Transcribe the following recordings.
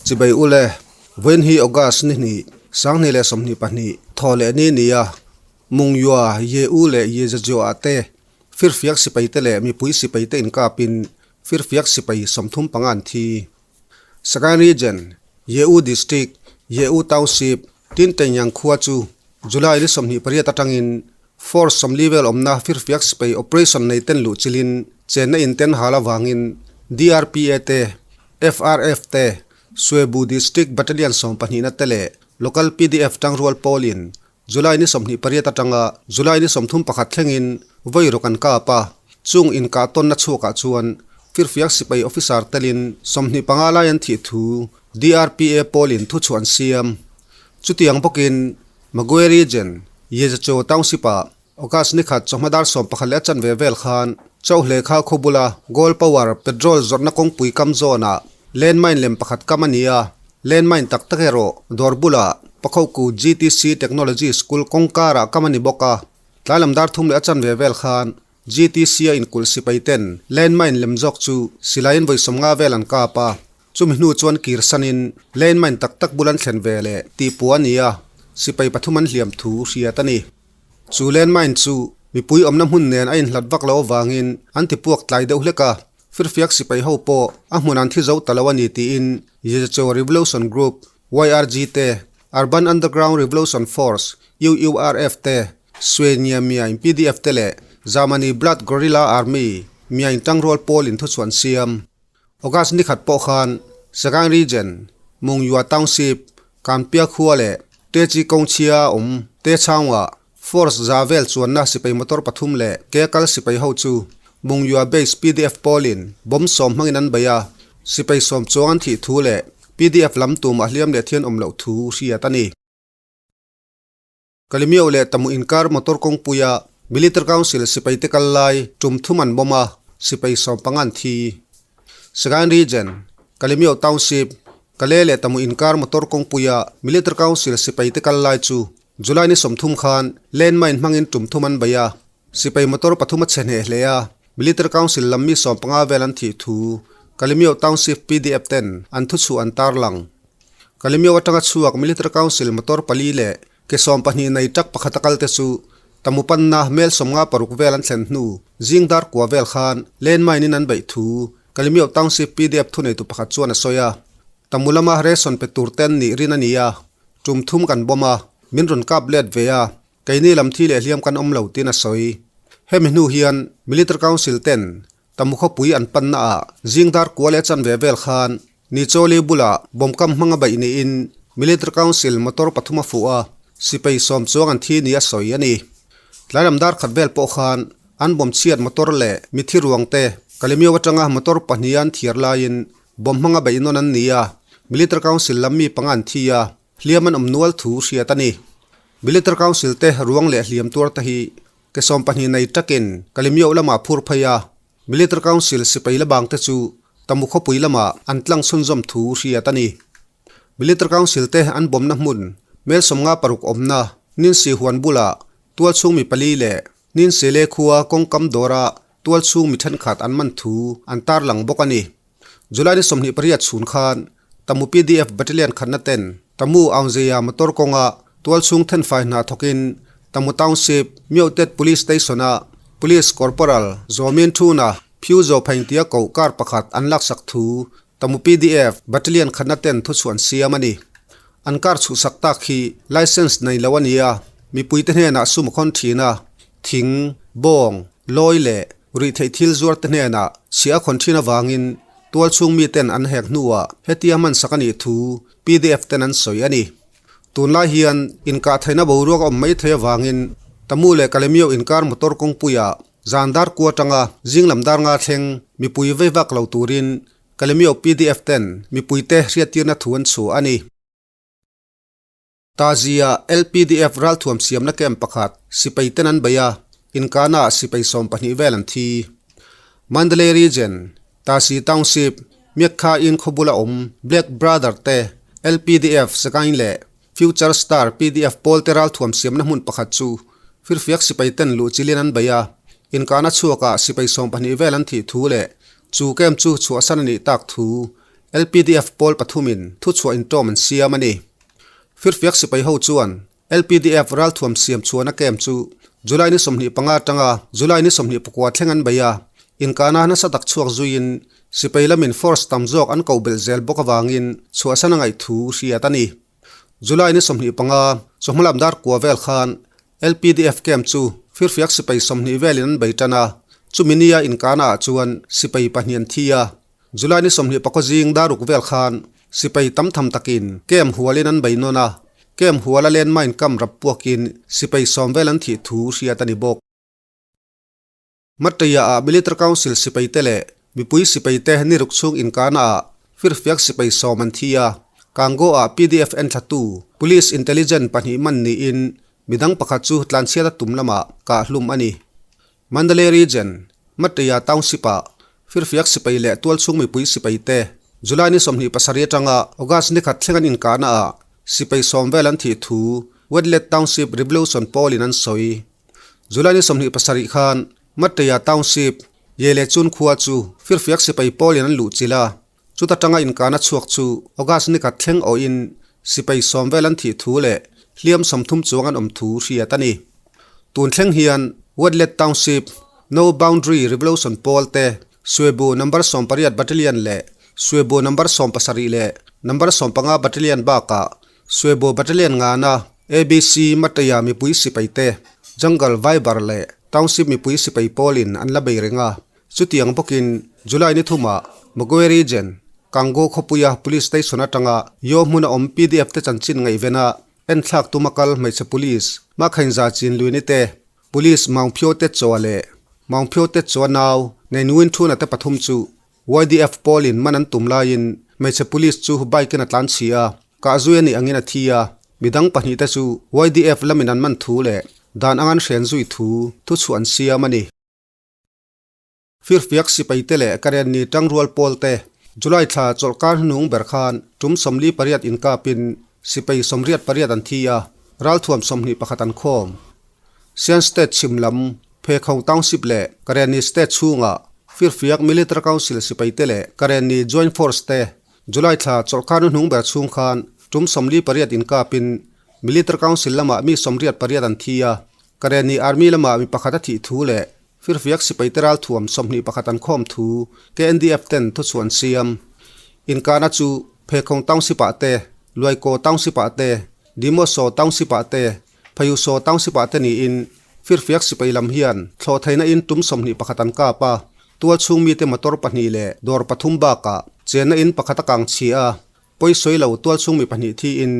Chibai ule, vawiin hi August ni hnih, 2022, thaw leh ni nia Mungyua, Ye-u leh Ye-za-jua te firfiak sipai te leh mipui sipai te inkapin firfiak sipai 35 an thi. Sagaing Region, Ye-u District, Ye-u Township, Tintengyang khua chu July ni 28 atangin Force 40 vel awmna firfiak sipai operation nei ten luh chilin chenna in ten hal avangin DRPA te, FRF te, Suebu District Battalion 12 na te leh Local PDF tangrual pawlin July ni 28 atanga July ni 31 thlengin vawi rawk an kap a, chung inkah tawnna chhuakah chuan firfiak sipai officer telin 25 lai an thih thu DRPA pawlin thuchhuah an siam. Chutiang bawkin Magwe Region, Yezacho Township-ah August ni khat chawhma dar 11 leh a chanve vel khan Chauhle kha khaw bula Gold Power petrol zawrhna kawngpui kam zawnah landmine lem pakhat kam a ni a, landmine tak tak erawh dawr bulah Pakhoku GTC Technology School kawngkarah kam a ni bawk a. Tlai lam dar thum leh a chanve vel khan GTC a inkulh sipai ten landmine lem zawk chu silaiin vawi 50 vel an kap a, chumi hnu chuan kir sanin landmine tak tak bul an thlen ve leh tih pawh a ni a, sipai pathum an hliam thu hriat a ni. Chu landmine chu mipui awmna hmun nen a inhlat vak lo avangin an ti puak tlai deuh hlek a, firfiak sipai ho pawh a hmun an thi zo ta lo a ni tiin Yezacho Revolution Group, YRG, te, Urban Underground Revolution Force, UURF, te, Swe Nia Myain PDF te leh Zamani Blood Guerrilla Army, Myain tangrual pawlin thuchhuah an siam. August ni khat pawh khan Sagaing Region, Mungyua Township, Kanpia khua leh Techi kawngchhia a awm Techhangah Force za vel chuanna sipai motor pathum leh ke kal sipai ho chu Mungyua Base PDF pawlin bomb 10 hmangin an bei a, sipai 10 chuang an thih thu leh PDF lam tumah hliam leh thian awm loh thu hriat a ni. Kalimio leh Tamu inkar motor kawngpuia Military Council sipai te kal lai tum thum an bawm a, sipai 15 an thi. Sagaing Region, Kalimio Township, Kale leh Tamu inkar motor kawngpuia Military Council sipai te kal lai chu July ni 30 khan landmine hmangin tum thum an bei a, sipai motor pathum a chhe hneh hle a, Military Council lam mi 15 vel an thih thu Kalimio Township PDF ten an thuchhuah an tarlang. Kalimio atanga chhuak Military Council motor pali leh ke 12 nei tak pakhat a kal te chu Tamu panna mel 56 vel an thlen hnu zing dar kua vel khan landmine in an beih thu Kalimio Township PDF thuneitu pakhat chuan a sawi a. Tamu lama ration pe tur ten nih rin a ni a, tum thum kan bawm a, min rawn kap let ve a, keini lam thi leh hliam kan awm lo tiin a sawi. Hemi hnu hian Military Council ten Tamu khawpui an panna ah zing dar kua leh chanve vel khan Nicholi bulah bomb kam hmanga baih niin Military Council motor pathum a fuh a, sipai 10 chuang an thi ni a sawi a ni. Tlai lam dar khat vel pawh khan an bomb chhiat motor leh mithi ruang te Kalimio atanga motor pahnih an thiar laiin bomb hmanga baih nawn an ni a, Military Council lam mi panga an thi a, hliam an awm nual thu hriat a ni. Military Council te ruang leh hliam tuar te hi ke 12 nei takin Kalimio lamah phur phei a, Military Council sipai la bang te chu Tamu khawpui lamah an tlang chhunzawm thu hriat a ni. Military Council te an bawmna hmun mel 56 awmna Ninsi huan bulah tual chhung mi pali leh Ninsi le khua kawngkam dawra tual chhung mi thenkhat an man thu an tarlang bawk a ni. July ni 28 chhun khan Tamu PDF Battalion khatna ten Tamu Aungzeia motor kawnga tual chhung thenfai hna thawkin Tamu Township Myotet Police Station-a Police Corporal Zawmin Thuna Phiu Zaw Phaingtia koh kar pakhat an laksak thu Tamu PDF Battalion khatna ten thuchhuah an siam a ni. An kar chhuhsak tak hi license nei lo a ni a, mipuite hnenah sum a khawn thin a, thing, bawng, lawi leh rih theih thil zuar te hnenah chhiah a khawn thin avangin tual chhung miten an hek hnuah hetia hmansak a nih thu PDF ten an sawi a ni. Tunlai hian inkah theihna boruak a awm mai thei avangin Tamu leh Kalemio inkar motor kawngpuiah zan dar kua atanga zing lam dar nga thleng mipui vei vak lo turin Kalemio PDF ten mipuite hriattirna thu an chhuah a ni. Tazia LPDF ralthuam siamna camp pakhat sipai ten an bei a, inkana sipai 12 vel an thi. Mandalay Region, Tasi Township, Myakha in khawbula awm Black Brother te LPDF Sagaing leh Future Star PDF pawl te ralthuam siamna hmun pakhat chu firfiak sipai ten luh chilin an bei a, inkana chhuakah sipai 12 vel an thih thu leh chu camp chu chhuahsan a nih tak thu. LPDF pawl pathumin thuchhuah intawm an siam a ni. Firfiak sipai ho chuan LPDF ralthuam siam chhuahna camp chu July ni 25 atanga July ni 24 thleng an bei a, inkahna nasa tak chhuak zuiin sipai lamin force tam zawk an ko belh zel bawk avangin chhuahsan a ngaih thu hriat a ni. July ni 25 chawhma lam dar kua vel khan LPDF camp chu firfiak sipai 20 velin an bei tan a, chumi nia inkahna ah chuan sipai pahnih an thi a. July ni 24 zing daruk vel khan sipai tam tham takin camp hualin an bei nawn a, camp huala landmine kam rap puakin sipai 10 vel an thih thu hriat a ni bawk. Matteia ah Military Council sipai te leh mipui sipai te ni ruk chhung inkahna ah firfiak sipai 10 an thi a, Kango ah PDF en thlatu Police Intelligence pahnih man niin midang pakhat chu tlanchhiat a tum lamah kah hlum a ni. Mandalay Region, Matteia Township ah firfiak sipai leh tualchhung mipui sipai te July ni 27 atanga August ni khat thleng an inkahna ah sipai 10 vel an thih thu Wetlet Township Revolution pawl in an sawi. July ni 27 khan Matteia Township, Yele Chun khua chu firfiak sipai pawl in an luh chilh a, chuta tanga inkahna chhuak chu August ni khat thleng awhin sipai 10 vel an thih thu leh hliam 30 chuang an awm thu hriat a ni. Tun thleng hian Wetlet Township, No Boundary Revolution pawl te Suebu number 18 Battalion leh Suebu number 17 leh number 15 Battalion bakah Suebu Battalion ngana ABC Matteia mipui sipai te Jungle Viber leh Township mipui sipai pawlin an la bei reng a, chutiang bawkin July ni thumah Magwe Region, Kango khawpuia Police Station atanga Yaw hmuna awm PDF te chanchin ngaihvena enthlak tuma kal hmeichhe Police Makhainza Chinluini te, Police Maungphio te chaw leh Maungphio te chaw nau Neinwin Thuna te pathum chu YDF pawlin man an tum laiin hmeichhe Police chu bike in a tlan chhi a, kah zui a nih angin a thi a, midang pahnih te chu YDF lamin an man thu leh dan ang an hren zui thu thuchhuah an siam a ni. Firfiak sipai te leh Karenni tangrual pawl te July thla chawlhkar hnung ber khan tum 48 inkapin sipai 88 an thi a, ralthuam 21 an khawm. Shan State chhim lam Phekhong Township leh Karenni State chhungah Firfiak Military Council sipai te leh Karenni Joint Force te July thla chawlhkar hnung ber chhung khan tum 48 inkapin Military Council lamah mi 88 an thi a, Karenni Army lamah mi pakhat a thih thu leh Firfiak sipai te ralthuam 21 an khawm thu KNDF ten thuchhuah an siam. Inkahna chu Phekhong Township ah te, Luaikaw Township ah te, Dimoso Township ah te, Phayuso Township ah te niin Firfiak sipai lam hian thlawh theihna in tum 21 an kap a, tual chhung mite motor pahnih leh dawr pathum bakah chenna in pakhat a kang chhi a, pawisawi lo tual chhung mi pahnih thiin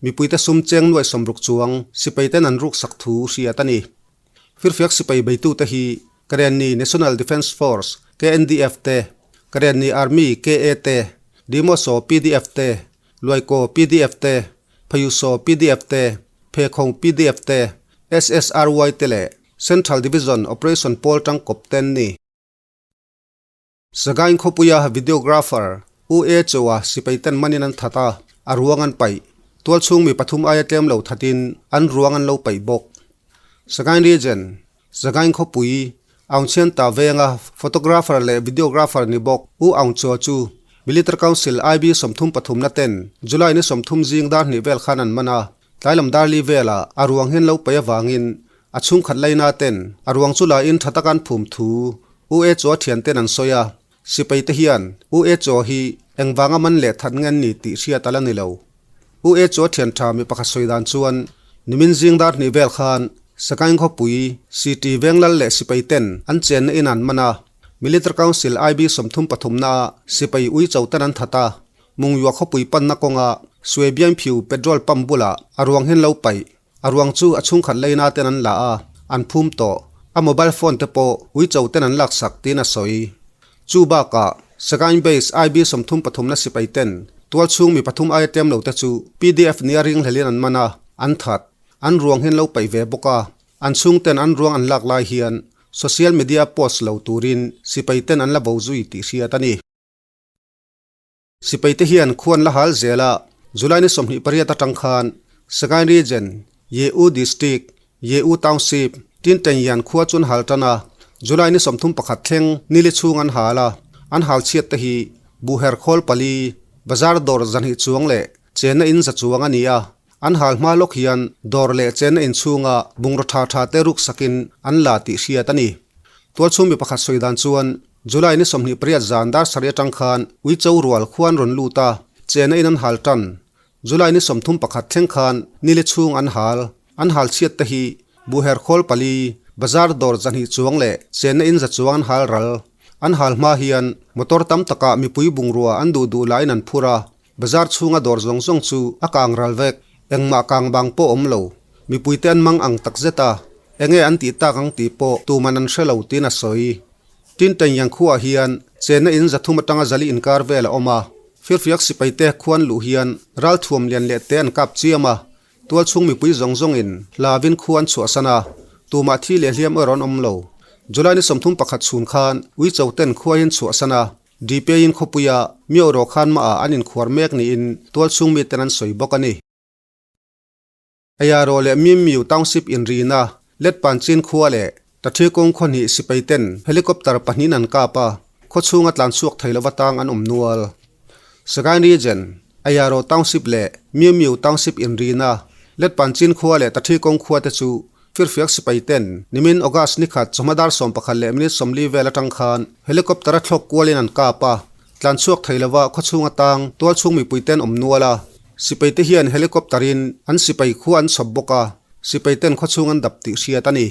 mipuite sum cheng nuai 60 chuang sipai ten an ruksak thu hriat a ni. Firfiak sipai beitute hi Karenni National Defence Force, KNDF, te, Karenni Army, KA, te, Dimoso PDF te, Luaikaw PDF te, Phayuso PDF te, Phekhong PDF te, SSRY te leh Central Division Operation pawl tangkawp te an ni. Sagaing khawpuia videographer U E Choa sipai ten manin an that a, a ruang an paih. Tualchhung mi pathum aia tlem lo thatin an ruang an lo paih bawk. Sagaing Region, Sagaing khawpui, Aungchhian ta venga photographer leh videographer ni bawk U Aung Choa chu Military Council IB 33 na ten July ni 30 zing dar hnih vel khan an man a, tlailam dar li velah a ruang hian lo paih avangin a chhungkhat laina ten a ruang chu la in tha taka an phum thu U E Chaw thian ten an sawi a, sipai te hian U E Chaw hi engvanga man leh that nge an ni tih hriat a la ni lo. U E Chaw thian tha mi pakhat sawi dan chuan nimin zing dar hnih vel khan Sagaing khawpui CT Venglal leh sipai ten an chenna in an man a, Military Council IB 33 na ah sipai ui cho ten an that a, Mungyua khawpui panna kawnga Swe Biangphiu petrol pump bulah a ruang hian lo paih. A ruang chu a chhungkhat leina ten an la a, an phum tawh. A mobile phone te pawh ui cho ten an laksak tiin a sawi. Chu bakah Sagaing Base IB 33 na sipai ten tual chhung mi pathum aia tlem lo te chu PDF nia ring hlelin an man a, an that. An ruang hian lo paih ve bawk a, an chhung ten an ruang an lak lai hian social media post lo turin sipai ten an la bo zui tih hriat a ni. Sipai te hian khuan la hal zel a, July ni 28 atang khan Sagaing Region, Ye-U District, Ye-U Township, Tintengyan khua chu an hal tan a, July ni 31 thleng nili chhung an hal a, an hal chhiat te hi Buhher khawl pali, bazar dawr 200 chuang leh chenna in za chuang a ni a. An hal hma lawk hian dawr leh chenna in chhunga bungraw tha tha te ruk sakin an la tih hriat a ni. Tualchhung mi pakhat sawi dan chuan July ni 28 zan dar sarih atang khan Uicho rual khuan rawn lut a, chenna in an hal tan. July ni 31 thleng khan nili chhung an hal. An hal chhiat te hi Buhher khawl pali, bazar dawr 200 chuang leh chenna in za chuang an hal ral. An hal hma hian motor tam takah mipui bungrua an duh duh lahin an phur a, Bazar chhunga dawr zawng zawng chu a kang ral vek, engmah kang bang pawh awm lo. Mipuite an mang ang tak zet a, enge an tih tak ang tih pawh tuman an hre lo tiin a sawi. Tin Tengyang khuaah hian chenna in 300 atanga 400 inkar vel a awm a, firfiak sipaite khuan luh hian ralthuam lian leh te an kap chiam a, Tualchhung mipui zawng zawngin hlavin khu an chhuahsan a, tumah thi leh hliam erawh an awm lo. July ni 31 chhun khan Uicho ten khuaiin chhuahsan a, Dipeiin khawpuia Mio ro khan maah an inkhuar mek niin tualchhung miten an sawi bawk a ni. Ayaro leh Mimmiu Township inrina Letpanchin khua leh Tathikung khaw hnih sipai ten helicopter pahnihin an kap a, khaw chhunga tlan chhuak thei lova tang an awm nual. Sagaing Region, Ayaro Township leh Mimmiu Township inrina Letpanchin khua leh Tathikung khua te chu Firfiak sipai ten nimin August ni khat chawhma dar 11 leh minute 40 vel atang khan helicopter a thlawk kualin an kap a, tlan chhuak thei lova khaw chhunga tang tualchhung mipui ten awm nual a. Sipai te hian helicopter in an sipai khua an chhawp bawk a, sipai ten khaw chhung an dap tih hriat a ni.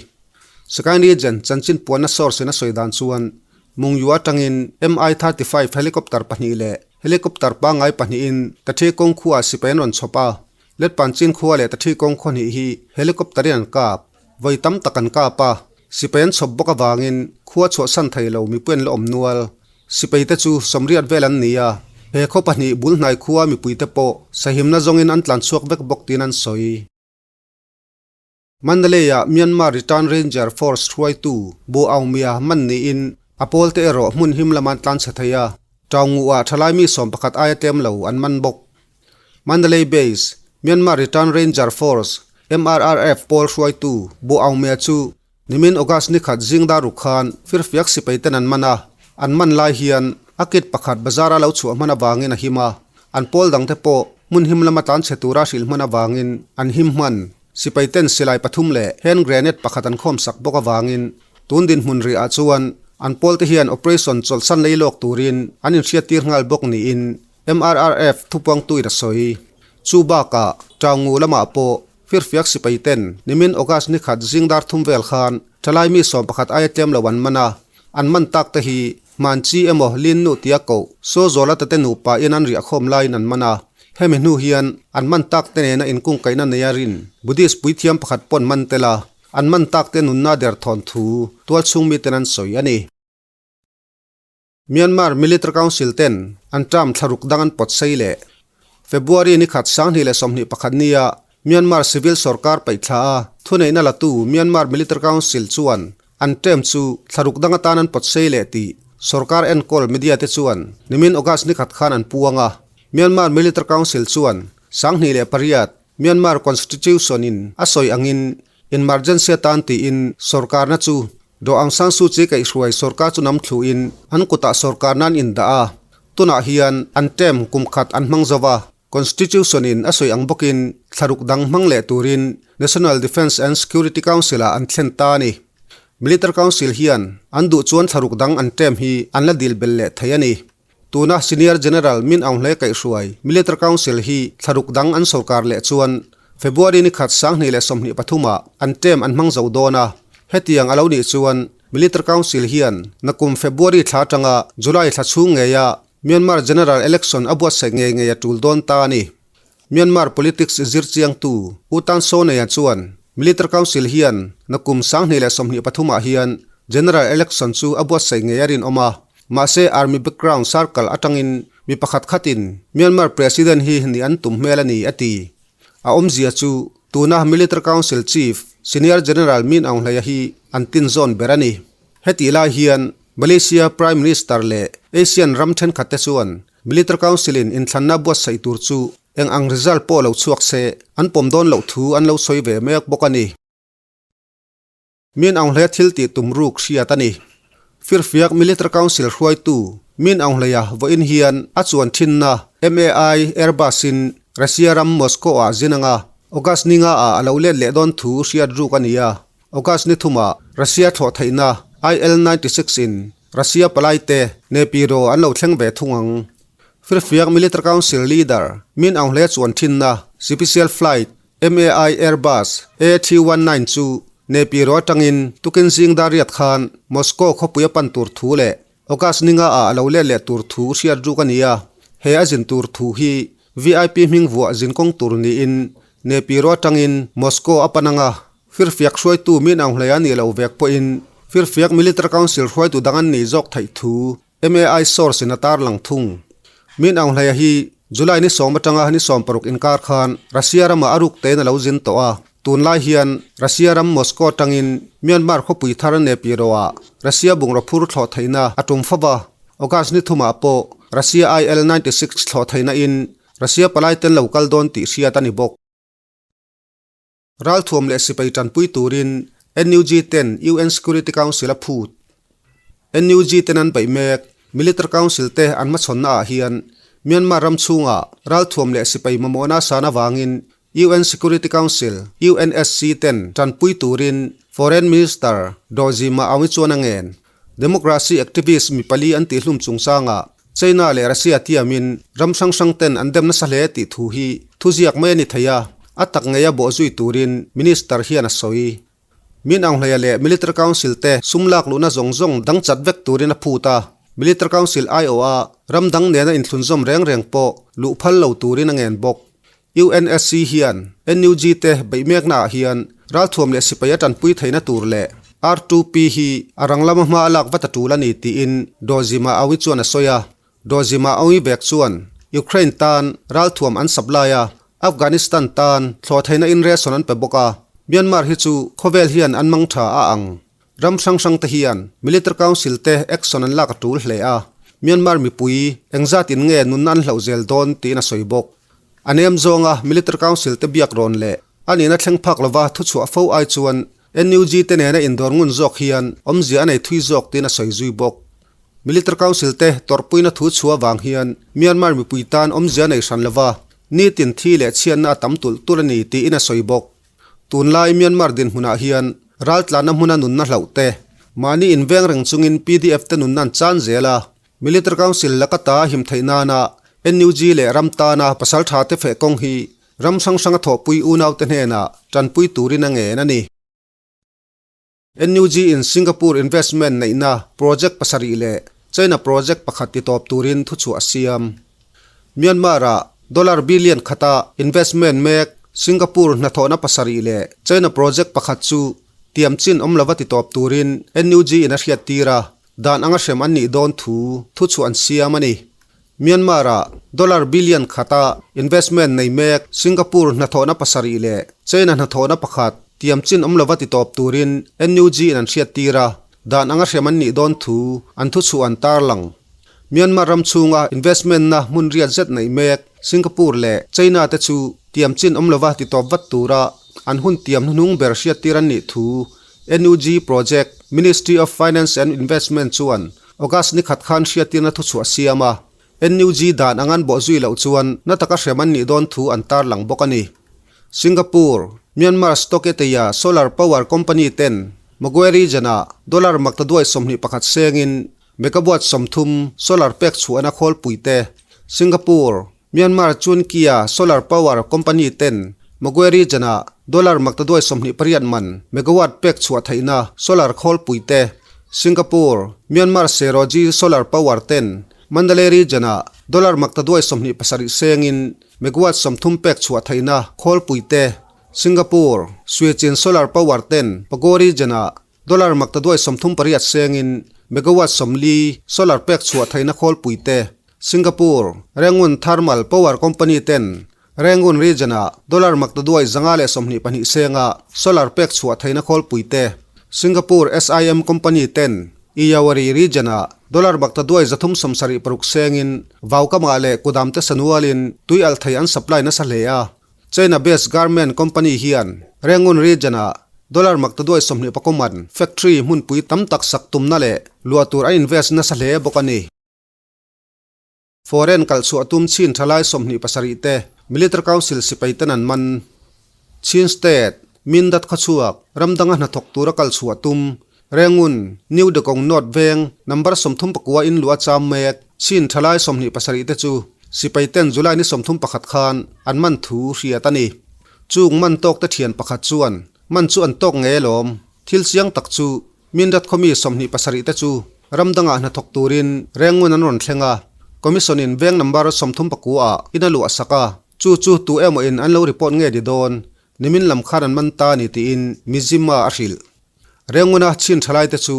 Sagaing Region chanchin puanna source in a sawi dan chuan Mungyu atangin Mi-35 helicopter pahnih leh helicopter pangngai pahnihin Tathi kawng khuaah sipai an rawn chhawp a, Letpanchin khua leh Tathi kawng khaw hnih hi helicopter in an kap. Vawi tam tak an kap a, sipai an chhawp bawk avangin khua chhuahsan thei lo mipui an la awm nual. Sipai te chu 80 vel an ni a, he khaw pahnih bul hnai khua mipui te pawh sahimna zawngin an tlan chhuak vek bawk tiin an sawi. Mandalay-ah Myanmar Return Ranger Force hruaitu Bu Aung Mya man niin a pawl te erawh hmun him lama an tlan chhe thei a, Taunguh-ah thalai mi 11 aia tlem lo an man bawk. Mandalay Base, Myanmar Return Ranger Force, MRRF, pawl hruaitu Bu Aung Mya chu Nimin August ni khat zing dar ruk khan firfiak sipai ten an man a, an man lai hian a kit pakhat bazar a lo chhuah hman avangin a him a, an pawl dang te pawh hmun him lama tlan chhe tura hrilh hman avangin an him hman. Sipai ten silai pathum leh hand grenade pakhat an khawm sak bawk avangin tun dinhmun rih ah chuan an pawl te hian operation chawlhsan lei lawk turin an inhriattir nghal bawk niin MRRF thupuangtuin a sawi. Chu bakah Taungu lamah pawh Firfiak sipai ten nimin August ni khat zing dar thum vel khan thalai mi 11 aia tlem lo an man a, an man tak te hi Manchi emaw Lin nu tia koh Sawzawla tate nupa in an riahkhawm laiin an man a, hemi hnu hian an man tak te nena inkungkaihna neia rin Buddhist puithiam pakhat pawn man tel a, an man tak te nunna derthawn thu tualchhung miten an sawi a ni. Myanmar Military Council ten an term thlaruk dang an pawt sei leh. February ni khat 2021 nia Myanmar Civil Sorkar paihthla a thuneihna latu Myanmar Military Council chuan an term chu thlaruk dang atan an pawt sei leh tih sorkar enkawl media te chuan nimin August ni khat khan an puang a. Myanmar Military Council chuan 2008 Myanmar Constitution in a sawi angin Emergency atan tiin sorkarna chu Daw Aung San Suu Kyi kaihhruai sorkar chu nam thluin an kutah sorkarna an indah a, tunah hian an term kum khat an hmang zo va, Constitution in a sawi ang bawkin thlaruk dang hmang leh turin National Defence and Security Council ah an thlen ta a ni. Military Council hian an duh chuan thlaruk dang an term hi an la dil bel leh thei a ni. Tuna Senior General Min Aung Hlaing kaihhruai Military Council hi thlaruk dang an sorkar leh chuan February ni khat 2023 ah an term an hmang zo dawn a. Hetiang a lo nih chuan Military Council hian nakum February thla atanga July thla chhung ngeia Myanmar General Election a buatsaih ngei ngei a tul dawn ta a ni. Myanmar politics zirchiangtu U Tan Saw Neia chuan Military Council hian nakum 2023 ah hian General Election chu a buatsaih ngei a rinawm a. Mahse Army background circle atangin mi pakhat khatin Myanmar President hi ni an tum hmel a ni a ti. A awmzia chu tuna Military Council Chief Senior General Min Aung Hlaing hi an tin zawn ber a ni. Hetih lai hian Malaysia Prime Minister leh Asian ram thenkhat te chuan Military Council in inthlanna buatsaih tur chu eng ang result pawh lo chhuak se an pawm dawn loh thu an lo sawi ve mek bawk a ni. Min Aung Hlaing thil tih tum ruk hriat a ni. Firfiak Military Council hruaitu Min Aung Hlaia vawiin hian a chuan thinna MAI Airbus in Russia ram Moscow ah zin anga August ni nga ah a lo let leh dawn thu hriat ruk a ni a. August ni thumah Russia thlawh theihna IL-96 in Russia palai te Naypyidaw an lo thleng ve thung ang. Firfiak Military Council leader Min Aung Hlaia chuan thinna special flight MAI Airbus A319 chu Naypyidaw atangin tukin zing dar riat khan Moscow khawpui a pan tur thu leh August ni nga ah a lo let leh tur thu hriat ruk a ni a, he a zin tur thu hi VIP hming vuah zin kawng tur niin Naypyidaw atangin Moscow a pan anga Firfiak hruaitu Min Aung Hlaia nih loh vek pawhin Firfiak Military Council hruaitu dang an nih zawk theih thu MAI source in a tarlang thung. Min Aung Hlaia hi July ni sawm atanga ni 16 inkar khan Russia ramah a ruk tein a lo zin tawh a. Tunlai hian Russia ram Moscow atangin Myanmar khawpui thar Naypyidaw-ah Russia bungraw phur thlawh theihna a tum fo va. August ni thumah pawh Russia IL-96 thlawh theihna in Russia palai ten lo kal dawn tih hriat a ni bawk. Ralthuam leh sipai tanpui turin NUG ten UN Security Council a phut. NUG ten an beih mek. Military Council te an hmachhawnna ah hian Myanmar ram chhungah ralthuam leh sipai mamawhna san avangin UN Security Council, UNSC, ten tanpui turin Foreign Minister Daw Zima Aung chuan a ngen. Democracy activist mi pali an tihhlum chungchangah China leh Russia tiamin ram hrang hrang ten an dem nasa hle tih thu hi thuziak mai a ni thei a, a tak ngeia bawhzui turin Minister hian a sawi. Min Aung Hlaia leh Military Council te sum lak luhna zawng zawng dang chat vek turin a phut a, Military Council aiawha ram dang nena inthlunzawm reng reng pawh luh phal lo turin a ngen bawk. UNSC hian NUG te beih mekna ah hian ralthuam leh sipai a tanpui theihna tur leh R2P hi a rang lama hma a lak vat a tul a ni tiin Dawzima Awi chuan a sawi a. Dawzima Awi vek chuan Ukraine tan ralthuam an supply a, Afghanistan tan thlawh theihna in ration an pe bawk a, Myanmar hi chu khawvel hian an mang tha a ang. Ram hrang hrang te hian Military Council te action an lak a tul hle a, Myanmar mipui engzat in nge nunna an hlauh zel dawn tiin a sawi bawk. A nem zawnga Military Council te biak rawn leh a nihna thleng phak lova thuchhuah fo ai chuan NUG te nena indawr ngun zawk hian awmzia a nei thui zawk tiin a sawi zui bawk. Military Council te tawrhpuina thu chhuah vang hian Myanmar mipui tan awmzia a nei hran lova, nitin thi leh chhiatna a tam tulh tulh a ni tiin a sawi bawk. Tunlai Myanmar dinhmunah hian raltlanna hmuna nunna hlauh te, mahni inveng reng chungin pdf te nunna an chan zel a, Military Council laka ta him theih nana NUG leh ram tana pasal tha te feh kawng hi ram hrang hranga thawhpui unaute hnenah tanpui turin a ngen a ni. NUG in Singapore investment neihna project pasarih leh China project pakhat ti tawp turin thuchhuah a siam. Myanmar ah dollar billion khata investment mek Singapore hnathawhna pasarih leh China project pakhat chu tiam chin awm lova ti tawp turin NUG in a hriat tir a, dan anga hrem an nih dawn thu thuchhuah an siam a ni. Myanmar ah dollar billion khata investment nei mek Singapore hnathawhna pasarih leh China hnathawhna pakhat tiam chin awm lova ti tawp turin NUG in an hriat tir a, dan anga hrem an nih dawn thu an thuchhuah an tarlang. Myanmar ram chhunga investment na hmun riat zet neih mek Singapore leh China te chu tiam chin awm lova ti tawp vat tura an hun tiam hnuhnung ber hriat tir an nih thu NUG project Ministry of Finance and Investment chuan August ni khat khan hriattirna thuchhuah siam a, NUG dan ang an bawh zui loh chuan na taka hrem an nih dawn thu an tarlang bawk a ni. Singapore, Myanmar Stock Eteia Solar Power Company ten Magwe region-ah dollar maktaduai 21 sengin megawatt 30 solar pek chhuahna khawlpui te, Singapore, Myanmar Chunkia Solar Power Company ten Magwe region-ah dollar maktaduai 28 man megawatt pek chhuah theihna solar khawlpui te, Singapore, Myanmar Seroji Solar Power ten Mandalay region-ah dollar maktaduai 27 sengin megawatt 30 pek chhuah theihna khawlpui te, Singapore, Suichin Solar Power ten Pago region-ah Dollar maktaduai 38 sengin megawatt 40 solar pek chhuah theihna khawlpui te, Singapore, Rangoon Thermal Power Company ten Rangoon region-ah dollar maktaduai 522 senga solar pek chhuah theihna khawlpui te, Singapore SIM Company ten Iyawari region-ah dollar maktaduai 376 sengin Vaukama leh Kudam te sanualin tui alh thei an supply nasa hle a. China based garment company hian Rangoon region ah dollar maktaduai 24 man factory hmunpui tam tak sak tumna leh luah tur an invest nasa hle bawk a ni. Foreign kalh chhuah tum Chin thalai 27 te Military Council sipai ten an man. Chin State, Mindat khawchhuak, ramdanga hnathawk tura kal chhuah tum, Rengun, New Degong North veng, number 39 in luah cham mek, Chin thalai 27 te chu sipai ten July ni 31 khan an man thu hriat a ni. Chung man tawk te thian pakhat chuan man chu an tawk ngei alawm. Thil chiang tak chu Mindat khawmi 27 te chu ram dangah hnathawk turin Rengun an rawn thleng a, Commission in veng number 39 ah in a luah sak a, chu chu tu emaw in an lo report nge ni dawn, nimin lam khan an man ta ni tiin Mizzima a hrilh. Renguna chin thalai te chu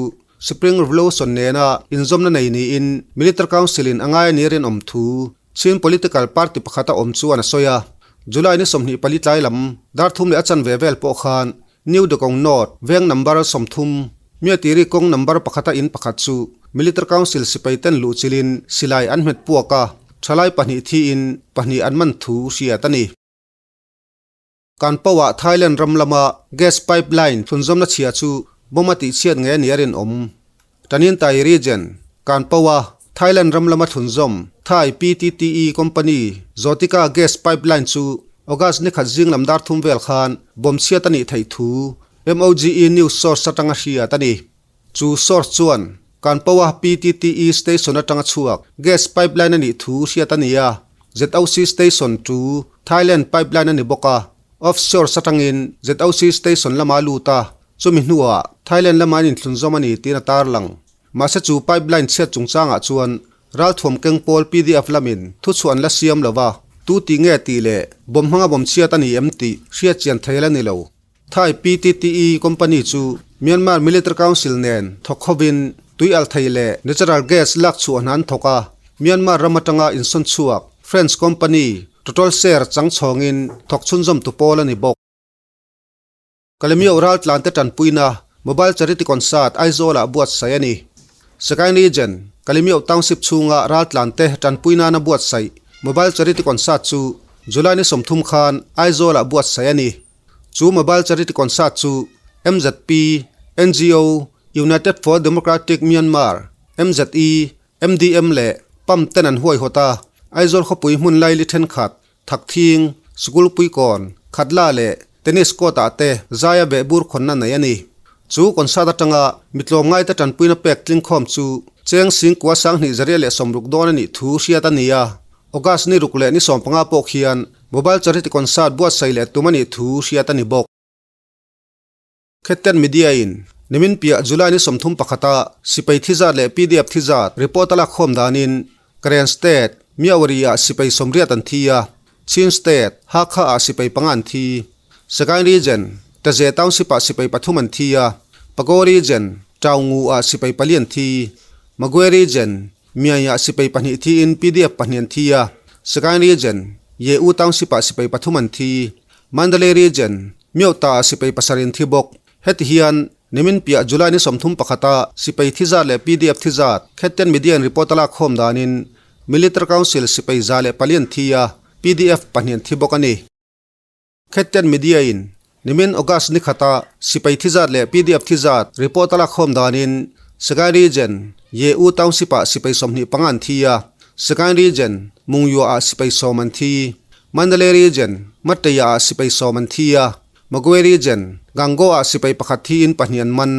Spring Revolution nena inzawmna nei niin Military Council in a ngai a ni rinawm thu Chin political party pakhata awm chuan a sawi a, July ni 24 tlai lam dar thum leh a chanve vel pawh khan New Degong North veng number 30, Miatiri kawng number pakhata in pakhat chu Military Council sipai ten luh chilin silai an hmet puak a, thalai pahnih thiin pahnih an man thu hriat a ni. Kan pauah Thailand ram lama gas pipeline thlunzawmna chhia chu bomb a tihchhiat nge a nih a rinawm. Tanintai region, Kan paua Thailand ram lama thlunzawm Thai PTTE company Zotika gas pipeline chu August ni khat zing lam dar thum vel khan bomb chhiat a nih theih thu MOGE news source atanga hriat a ni. Chu source chuan Kan paua PTTE station atanga chhuak gas pipeline a nih thu hriat a ni a, ZOC station chu Thailand pipeline a ni bawk a, offshore atangin ZOC station lama a lut a, chumi hnuah Thailand lama an inthlunzawm a ni tiin a tarlang. Mahse chu pipeline chhiat chungchangah chuan ralthuam keng pawl PDF lamin thuchhuah an la siam lo va, tu tih nge tih leh bawm hmanga bawm chhiat a ni em tih hriatchian thei la ni lo. Thai PTTE company chu Myanmar Military Council nen thawk hovin tui alh thei leh natural gas lak chhuah hna an thawk a, Myanmar ram atanga insawn chhuak French company Total share chang chhawngin thawk chhunzawm tu pawl a ni bawk. Kalemyo raltlante tanpuina Mobile Charity Concert Aizawl-ah buatsaih a ni. Sagaing Region, Kalemyo Township chhunga raltlante tanpui nana buatsaih Mobile Charity Concert chu July ni 30 khan Aizawl-ah buatsaih a ni. Chu Mobile Charity Concert chu MZP, NGO, United for Democratic Myanmar, MZE, MDM leh pam ten an huaihawt a, Aizawl khawpui hmun laili thenkhat, Thakthing, Sikul Puikawn, Khatla leh Tennis Court ah te zaia behbur khawnna nei a ni. Chu concert atanga mitlawmngaite tanpuina pek tlingkhawm chu cheng singkua sanghnih zaria leh sawmruk dawn a nih thu hriat a ni a. August ni ruk leh ni 15 pawh khian Mobile Charity Concert buatsaih leh tum a nih thu hriat a ni bawk. Khetten Media in nimin piah July ni 31 a sipai thi zat leh PDF thi zat report a lak khawm danin Karen State, Myawaddy ah sipai 80 an thi a, Chin State, Hakha ah sipai panga an thi. Sagaing Region, Taze Township ah sipai pathum an thi a, Pago Region, Taungu ah sipai pali an thi. Magwe Region, Myanmar sipai pahnih thiin PDF pahnih an thi a, Sagaing Region, Ye-U Township ah sipai pathum an thi. Mandalay Region, Myohta ah sipai pasarih an thi bawk. Heti hian, nimin piah July ni 31 a sipai thi zat leh PDF thi zat Khetten Media in report a lak khawm danin Military Council sipai 104 an thi a, PDF pahnih an thi bawk a ni. Khetten Media in nimin August ni khata sipai thi zat leh PDF thi zat report a lak khawm danin Sagaing Region, Ye-U Township ah sipai 25 an thi a, Sagaing Region, Mungyo ah sipai 10 an thi. Mandalay Region, Mattaya ah sipai 10 an thi a, Magwe Region, Gango ah sipai pakhat thiin pahnih an man.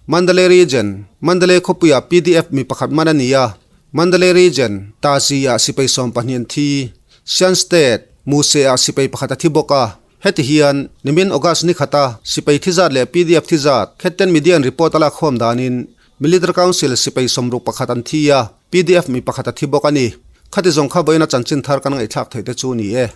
Mandalay Region, Mandalay khawpui ah PDF mi pakhat man a ni a, Mandalay Region, Tazi ah sipai 12 an thi. Shan State, Muse ah sipai pakhat a thi bawk a. Heti hian, nimin August ni khata sipai thi zat leh PDF thi zat Khetten Media in report a lak khawm danin Military Council sipai 61 an thi a, PDF mi pakhat a thi bawk a ni. Khati zawng kha vawiin a chanchin thar kan ngaihthlak theih te chu ni e.